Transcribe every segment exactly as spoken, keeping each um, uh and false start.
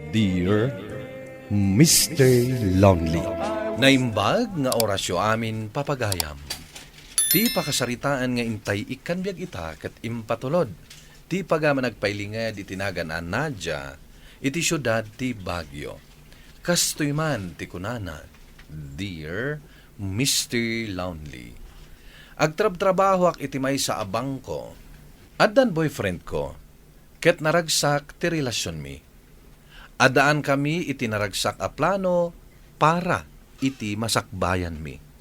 Dear Mister Lonely. Naimbag nga orasyo amin, papagayam. Ti pakasaritaan nga intay ikkan biag ita ket impatulod ti pagaman agpailinged iti nagan a Nadia iti siudad ti Baguio. Kastoy man ti kunana, "Dear Mister Lonely, agtrabtrabahoak iti maysa a bangko. Addan boyfriend ko, ket naragsak ti relasionmi. Addaan kami iti naragsak a plano para iti masakbayanmi."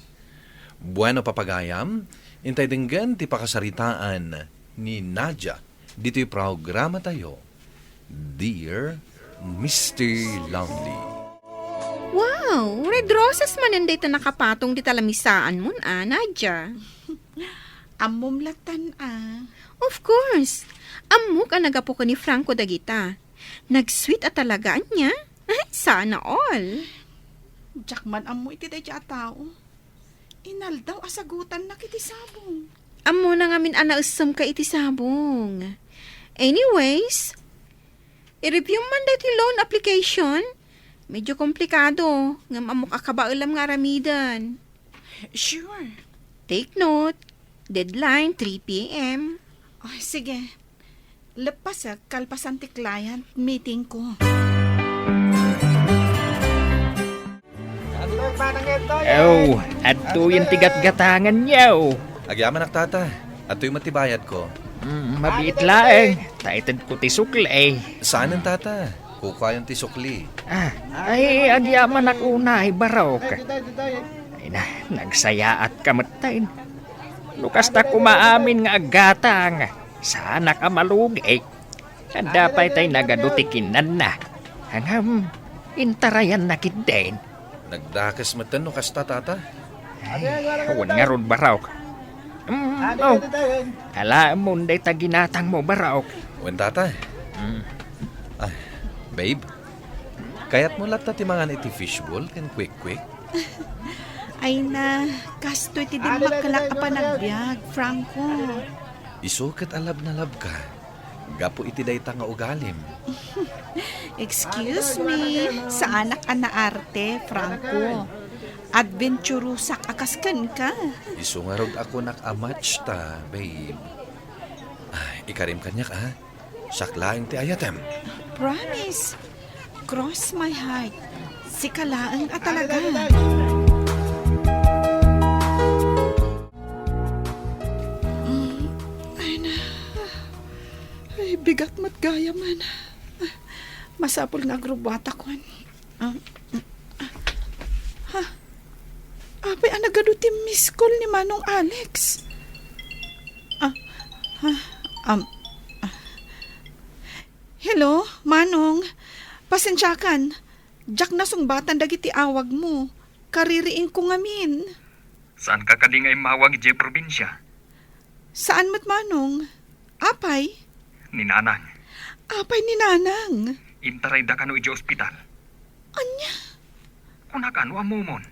Bueno, papagayam, intay denggen ti pakasaritaan ni Nadia ditoy programatayo, Dear Mister Lonely. Wow! Red roses manen dayta nakapatong dita lamisaanmon, a, Nadia. Ammom lattan, a. Of course. Ammok a naggapu ken ni Franco dagita. Nag-sweet a talaga, ania? Ay, sana all. Diak man ammo iti daydiay a tao. Inaldaw a sagutannak iti sabong. Ammona ngamin a naessemka iti sabong. Anyways, i-review man daytoy loan application. Medyo komplikado, ngem ammok a kabaelam nga aramiden. Sure. Take note, deadline three p.m. Oh, sige. Leppasek kalpasan ti client meeting ko. Aw, adtoyen ti gatgatanganyo. Agyamanak, tata. Adtoy met ti bayadko. Mm, mabiit laeng. Ta itedko ti sukli. Saanen, tata? Kukuayon ti sukli. Ah, ay, agyamanak unay, barok. Ay na, nagsayaatka metten. No kasta koma amin nga aggatang, saanak a malugi. Adda pay tay nagadu ti kinanna. Ngem, intarayanna ketdin. Nagdakes metten no kasta, tata. Ay, wen ngarud, barok. Mm, oh. Alaemon dayta ginatangmo, barok. Wen, tata. Mm. Ah, babe, kayatmo latta ti mangan iti fishball ken kwek-kwek? Ay na, kastoy ti dimmakkelak a panagbiag, Franco. Isu ket a love na love ka. Gapu iti dayta nga ugalim. Excuse me, saanak a naarte, Franco. Adventurosak a kas kenka. Isu ngarud a kunak a match ta, babe. Ah, ikarim kaniak, a. Siak laeng ti ayatem. Promise. Cross my heart. Sika laeng a talaga. Mm, ay na. Ay, bigat met gayamen. Masapul nga agrubbuatakon. Ah, ah, ha? Apay a nagadu ti miss call ni Manong Alex? Ah, ah, um, ah. Hello, Manong. Pasensiakan. Diak nasungbatan dagiti awagmo. Kaririingko ngamin. Saanka kadi nga immawag idiay probinsia? Saan met, Manong. Apay? Ni Nanang. Apay ni Nanang? Intarayda kano idiay ospital. Ania? Kuna kano ammomon?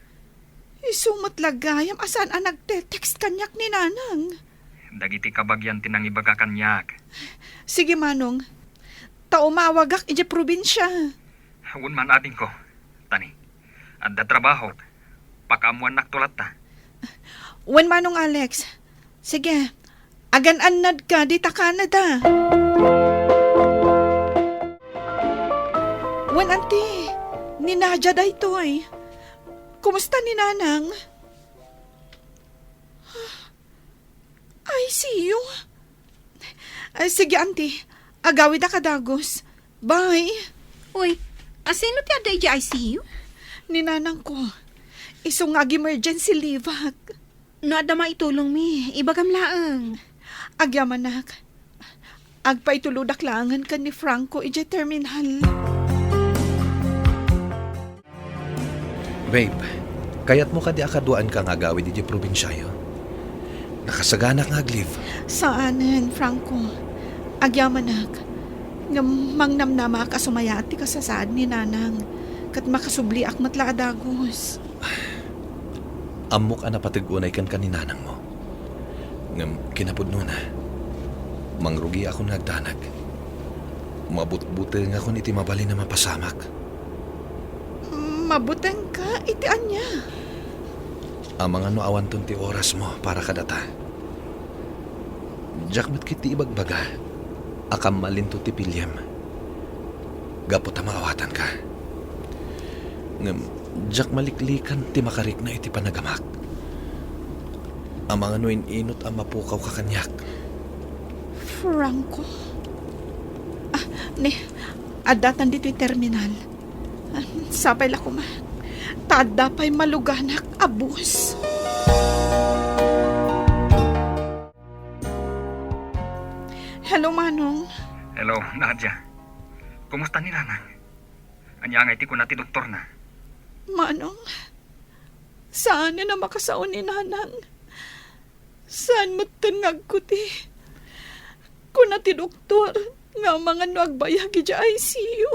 Isu met la gayam a saan a nagte-text kaniak ni Nanang. Dagiti kabagian ti nangibaga kaniak. Sige, Manong. Ta umawagak idiay probinsia. Wen man, adingko. Tani, adda trabahok. Pakaammoannakto latta. Wen, Manong Alex. Sige, agan-annadka dita Canada. Wen, Auntie, ni Nadia daytoy. Kumusta ni Nanang? I C U? Ay, sige, Auntie. Agawidak a dagus. Bye. Uy, asino ti adda idiay I C U? Ni Nanangko. Isu nga ag-emergency leave-ak. No adda maitulongmi, ibagam laeng. Agyamanak. Agpaitulodak laengen ken ni Franco idiay terminal. Babe, kayatmo kadi a kaduaenka nga agawid idiay probinsiayo? Nakasaganak nga ag-leave. Saanen, Franco. Agyamanak. Ngem mangnamnamaak a sumayaat ti kasasaad ni Nanang. Ket makasubliak met la a dagus. Ammok a napateg unay kenka ni Nanangmo. Ngem kinapudnona, mangrugiakon nga agdanag. Mabutbutengakon iti mabalin a mapasamak. Mabutengka iti ania? Amangan no awanton ti orasmo para kadata. Diak met ketdi ibagbaga a kammalinto ti piliem gapu ta maawatanka. Ngem diak maliklikan ti makarikna iti panagamak. Amangan no in-inut a mapukawka kaniak. Franco? Ah, ni, addatan ditoy terminal. Ah, sapay la koma. Ta adda pay maluganak a bus. Hello, Manong. Hello, Nadia. Kumusta ni Nanang? Ania ngay ti kuna ti doktorna? Manong, saanen a makasao ni Nanang. Saan metten nga agkuti. Kuna ti doktor nga amangan no agbayag idiay I C U.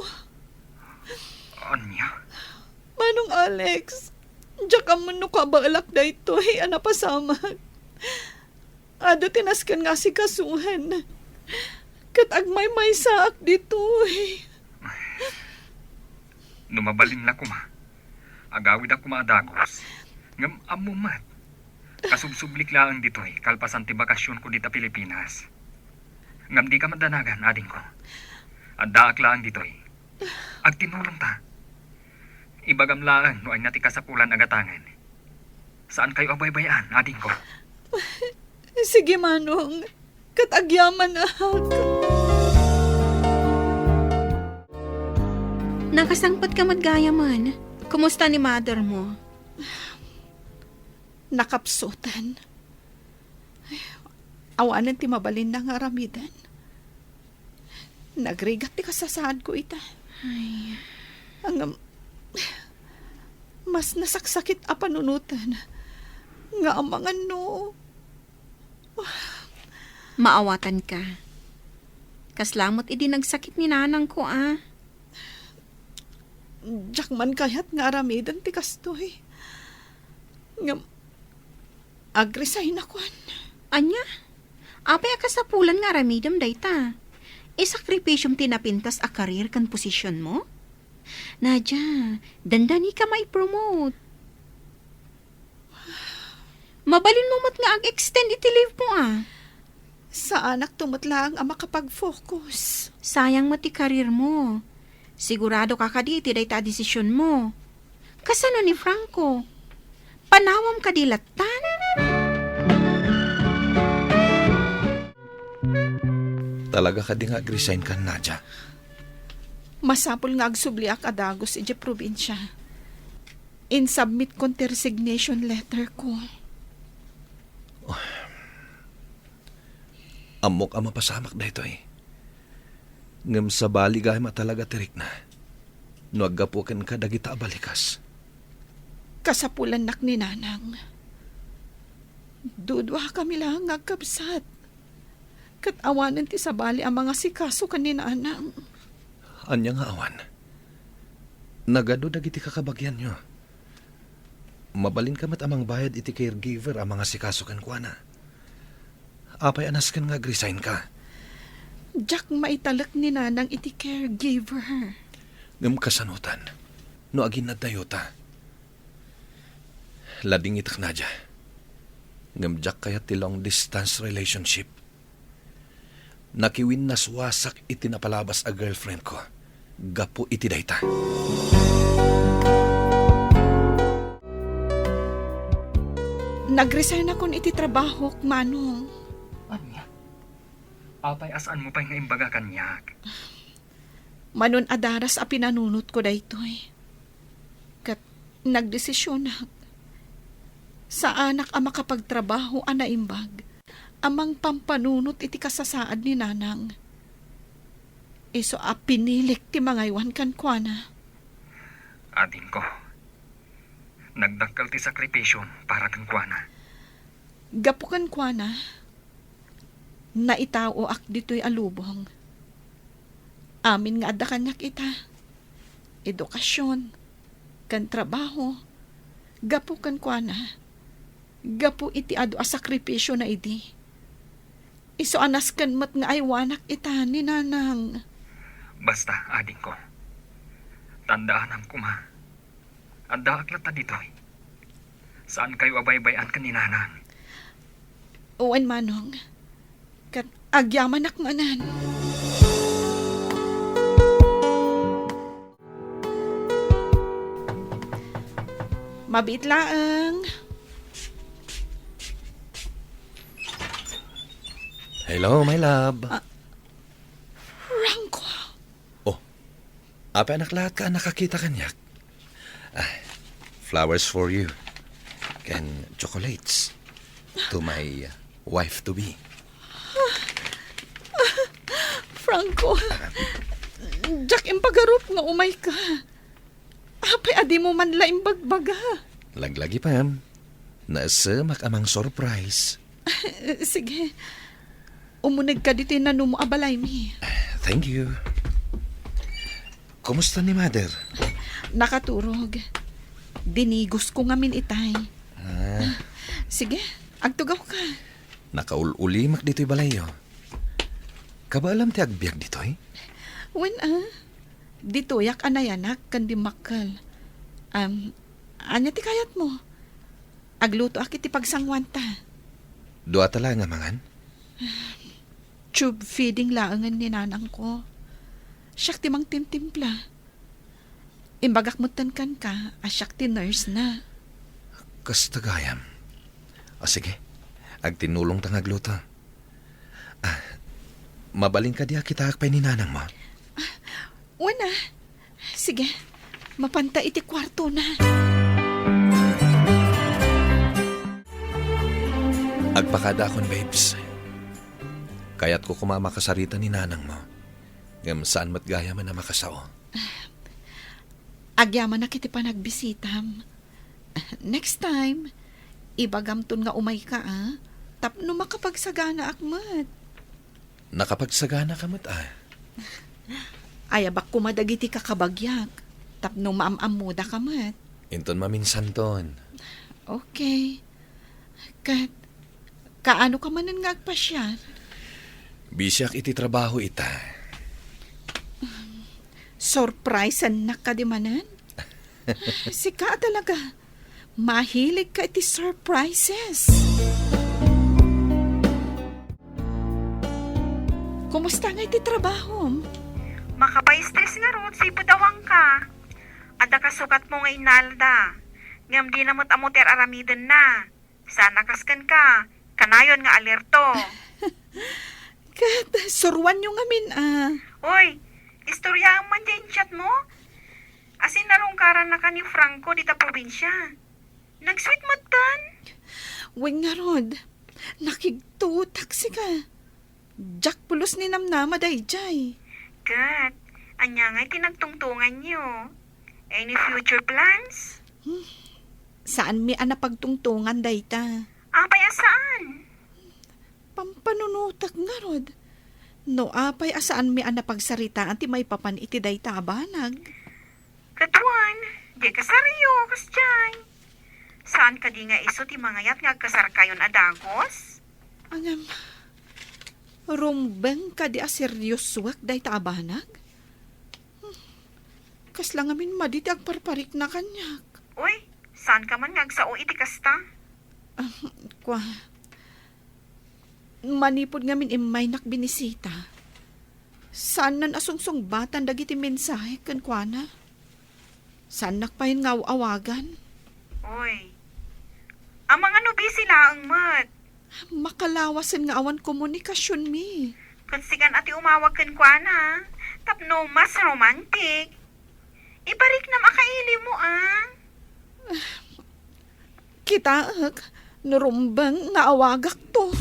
Ania? Manong Alex, diak ammo no kabaelak daytoy a napasamak. Adu ti nasken nga asikasuan. Ket agmaymaysaak ditoy. No mabalin la koma, agawidak koma a dagus. Ngem ammo met, kasubsublik laeng ditoy kalpasan ti bakasionko dita Pilipinas. Ngem dika madanagan, adingko. Addaak laeng ditoy. Agtinulongta. Ibagam laeng no ania ti kasapulan a gatangen. Saankayo a baybay-an, adingko. Sige, Manong. Ket agyamanak. Nakasangpetka met gayamen. Kumusta ni mother mo? Nakapsutan. Awanen ti mabalinna nga aramiden. Nagrigat ti kasasaadko ita. Ay. Ngem, mas nasaksakit a panunoten nga amangan no. Maawatanka. Kasla met idi nagsakit ni nanangko, a. Diak man kayat nga aramiden ti kastoy. Ngem, agresign-akon. Ania? Apay a kasapulan nga aramidem dayta? Isakripisyom ti napintas a career ken position mo? Nadia, dandanika maipromote. Mabalin mo met nga ag-extend iti leave mo, a. Saanakto met laeng a makapag-focus. Sayang met ti career mo. Siguradoka kadi iti dayta a desisyon mo? Kasano ni Franco? Panawam kadi lattan? Talaga kadi nga ag-resign kan, Nadia? Masapul nga agsubliak a dagus idiay probinsia. Insubmitkon ti resignation letter ko. Ammok a mapasamak daytoy. Ngem sabali gayam a talaga ti rikna no aggapu kenka dagita a balikas. Kasapulannak ni Nanang. Duduakami laeng nga agkabsat. Ket awanen ti sabali a mangasikaso ken ni Nanang. Ania nga awan? Nagadu dagiti kakabagianyo. Mabalinka met a mangbayad iti caregiver a mangasikaso kenkuana. Apay a nasken nga ag-resignka? Diak maitalek ni Nanang iti caregiver. Ngem kasanotan, no aginnaddayota? Ladingitak, Nadia. Ngem diak kayat ti long distance relationship. Nakiwinnasuasak iti napalabas a girlfriend ko gapu iti dayta. Nag-resignakon iti trabahok, Manong. Ania? Apay a saanmo pay nga imbaga kaniak? Manon a daras a pinanunotko daytoy. Ket nagdesisionak. Saanak a makapagtrabaho a naimbag a mangpampanunot iti kasasaad ni Nanang. Isu a pinilik ti mangaywan kenkuana. Adingko, nagdakkel ti sakripisyon para kenkuana. Gapu kenkuana, naitaoak ditoy a lubong. Amin nga adda kaniak ita, edukasyon, ken trabaho, gapu kenkuana, gapu iti adu a sakripisyona idi. Isu a nasken met nga aywanak ita ni Nanang. Basta, adingko. Tandaanam koma. Addaak latta ditoy. Saankayo a baybay-an ken ni Nanang. Wen, Manong. Ket agyamanak manen. Mabiit laeng. Hello, my love. Ah, Franco. Oh, apay a nakitak ka a nakakita kaniak? Ah, flowers for you. Ken chocolates to my wife-to-be. Franco, diak impagarup nga umayka. Apay a dimo man la imbagbaga? Laglagipem. Naesemak a mang-surprise. Sige. Umunegka ditoy nanumo a balaymi. Thank you. Kumusta ni Mother? Nakaturog. Dinigosko ngamin itay. Ah. Sige, agtugawka. Nakaul-ulimak ditoy balayyo. Kabaalam ti agbiag ditoy? Wen, ah. Ditoyak a nayanak ken dimmakkel. Am, ania ti kayatmo? Aglutoak iti pagsanguanta. Duata laeng a mangan? Tube feeding laengen ni nanangko. Siak ti mangtintimpla. Imbagak metten kenka a siak ti nurse na. Kasta gayam. O sige, agtinulongta nga agluto. Ah, mabalin kadi a kitaak pay ni nanangmo? Wen a. Sige, mapanta iti kuartona. Agpakadakon, babes. Kayatko koma a makasarita ni nanangmo. Ngem saan met gayamen a makasao. Agyamanak iti panagbisitam. Next time, ibagamton nga umayka, a, tapno makapagsaganaak met. Nakapagsaganaka met, a. Ayabak koma dagiti kakabagiak, tapno maam-ammodaka met. Inton maminsanton. Okay. Ket, kaano ka manen nga agpasiar? Bisiak iti trabaho ita. Surprisennak kadi manen? Sika a talaga. Mahilig ka iti surprises. Kumusta nga iti trabahom? Makapaistres ngarud, sipud awanka. Adda kasukatmo nga inalda, ngem dina met ammo ti ar-aramidenna. Sana kas kenka, kanayon nga alerto. Ket, suruanyo ngamin, a. Oy, istoryaem man diay chatmo? Asin narungkaranaka ni Franco dita probinsia. Nag-sweet metten? Wen ngarud, nakigtutak sika. Diak pulos ni namnama daydiay. Ket, ania ngay ti nagtungtonganyo? Any future plans? Hmm, saanmi a napagtungtongan dayta. Apay a saan? Pampanunotek ngarud. No apay a saanmi a napagsaritaan ti maipapan iti dayta a banag. Ket wen, diay kasaryo, kasdiay. Saan kadi nga isu ti mangayat nga agkasarkayon a dagus? Ngem, rumbeng kadi a seriosoek dayta a banag? Hmm, kasla ngamin madi ti agparparikna kaniak. Uy, saanka man nga agsao iti kasta? Ah, kua, manipud ngamin immaynak binisita, saannan a sungsungbatan dagiti mensahe kenkuana. Saannak payen nga aw-awagan. Uy, amangan no busy laeng met. Makalawasen nga awan komunikasionmi. Ket sikan a ti umawag kenkuana, tapno mas romantic. Ipariknam a kailimo, a. Kitaek, no rumbeng nga awagakto.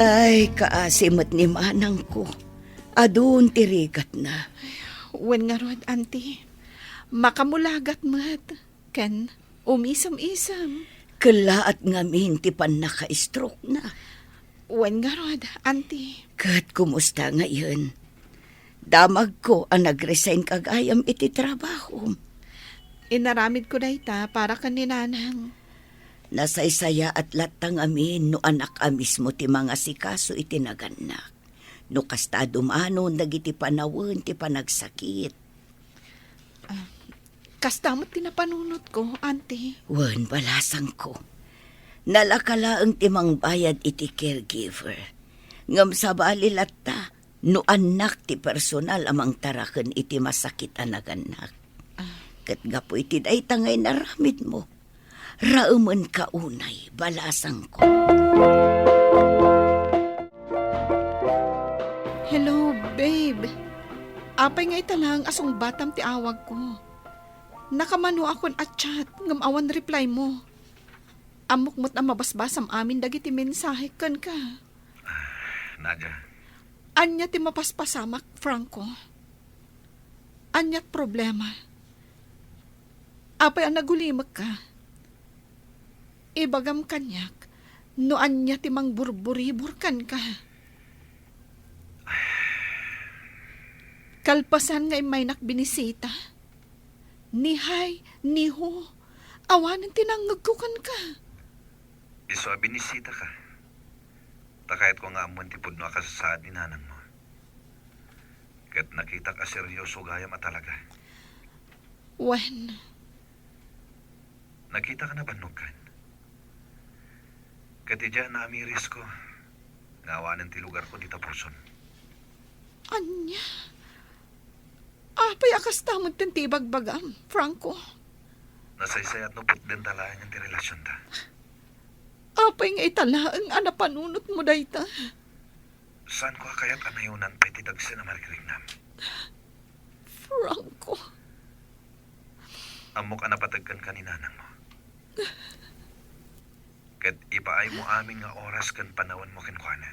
Ay, kaasi met ni manangko. Adun ti rigatna. Wen ngarud, Auntie. Makamulagat met. Ken, umisem-isem. Kellaat ngamin ti pannaka-stroke-na. Wen ngarud, Auntie. Ket kumusta ngayen? Damagko a nag-resign ka gayam iti trabahom. Inaramidko dayta para ken ni Nanang. Nasaysayaat latta ngamin no anak a mismo ti mangasikaso iti nagannak. No kasta a dumanon dagiti panawen ti panagsakit. Ah, kasta met ti napanunotko, Auntie. Wen, balasangko. Nalaka laeng ti mangbayad iti caregiver. Ngem sabali latta, no annak ti personal a mangtaraken iti masakit a nagannak. Ah. Ket gapu iti dayta nga inaramidmo, raemenka unay, balasangko. Hello, babe. Apay nga ita laeng a sungbatam ti awagko? Nakaammoakon a chat, ngem awan reply mo. Ammok met a mabasbasam amin dagiti mensahe kenka. Ah, Nadia. Ania ti mapaspasamak, Franco? Aniat problema? Apay a nagulimekka? Ibagam kaniak no ania ti mangburburibur kenka. Kalpasan nga immaynak binisita, ni hi, ni ho, awanen ti nangngegko kenka. Isu a binisitaka, ta kayatko nga ammoen ti pudno a kasasaad ni nanangmo. Ket nakitak a seryoso gayam a talaga. Wen. Nakitaka a bannogkan. Ket idiay naamirisko nga awanen ti lugarko dita puson. Ania? Apay a kasta met ti ibagbagam, Franco? Nasaysayat no putdenta laengen ti relasionta. Apay nga ita laeng a napanunotmo dayta? Saanko a kayat a nayonan pay ti dagsen a marikriknam. Franco. Ammok a napateg kenka ni nanangmo. Ket ipaaymo amin nga oras ken panawenmo kenkuana.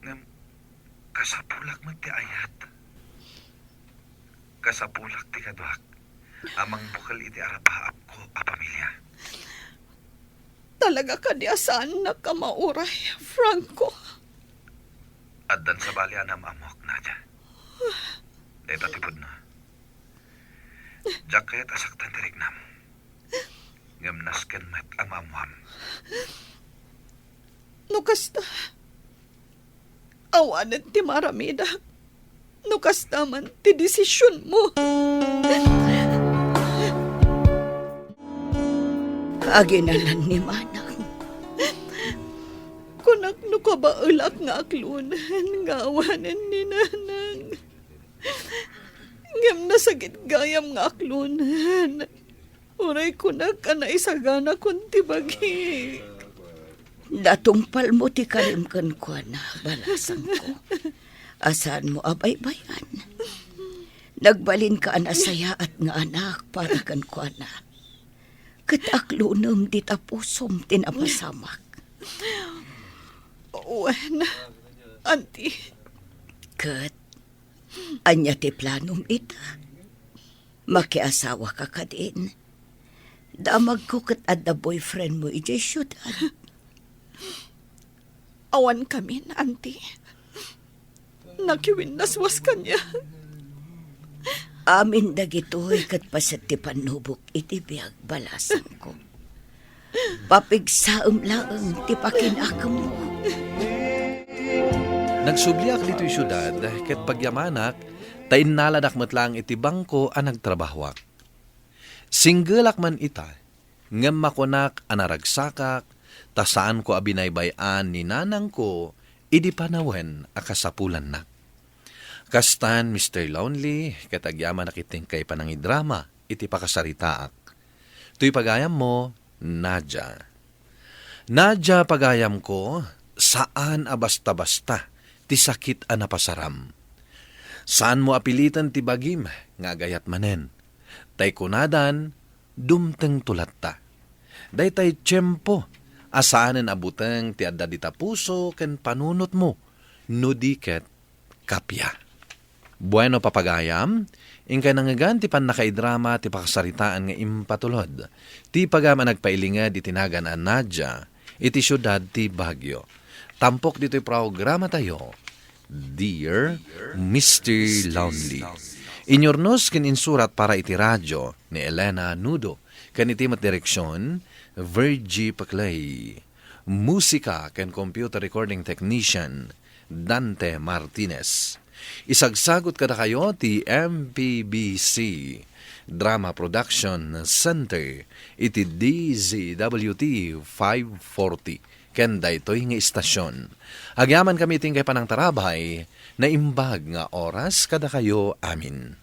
Ngem kasapulak met ti ayat. Kasapulak ti kaduak a mangbukel iti arapaapko a pamilia. Talaga kadi a saannak a mauray, Franco? Addan sabali a nam-amok, Nadia. Dayta ti pudno. Diak kayat a saktan ti riknam. Ngem nasken met a maammuam. No kasta, awanen ti maaramidak. No kasta man ti desisionmo. Aginanan ni Manang. Kunak no kabaelak nga aklonen nga awanen ni Nanang. Ngem nasakit gayam nga aklonen. Uray kunak a naisaganakon ti bagik. Natungpalmo ti karim kenkuana, balasangko. A saanmo a baybay-an. Nagbalinka a nasayaat nga anak para kenkuana. Ket aklonem dita pusom ti napasamak. Wen, Auntie. Ket ania ti planom ita? Makiasawaka kadin? Damagko ket adda boyfriendmo idiay siudad. Awan kamin, Auntie. Nakiwinnaswas kaniak. Amin dagitoy ket paset ti pannubok iti biag, balasangko. Papigsaem laeng ti pakinakemmo. Nagsubliak ditoy siudad ket pagyamanak ta innaladak met laeng iti bangko a nagtrabahoak. Singgelak man ita, ngem makunak a naragsakak ta saanko a binaybay-an ni nanangko idi panawen a kasapulannak. Kastan, Mister Lonely, ket agyamanak iti inkay panangidrama iti pakasaritaak. Toy pagayammo, Nadia. Nadia, pagayamko, saan a basta-basta ti sakit a napasaram. Saanmo a piliten ti bagim nga agayat manen. Tay kunadan, dumtengto latta. Daytay tiempo a saanen a buteng ti adda dita puso ken panunotmo, no di ket kappia. Bueno, papagayam, inkay nangngegan ti pannakaidrama ti pakasaritaan nga impatulod ti pagayam a nagpailinged iti nagan a Nadia iti siudad ti Baguio. Tampok ditoy programatayo, Dear Mister Lonely. Inyurnos ken insurat para iti radio ni Elena Nudo, ken iti met direksion, Virgie Paclay. Musika ken computer recording technician, Dante Martinez. Isagsagut kadakayo ti M P B C Drama Production Center iti D Z W T five forty ken daytoy nga istasyon. Agyaman kami ti inkay panangtarabay, naimbag nga oras kadakayo amin.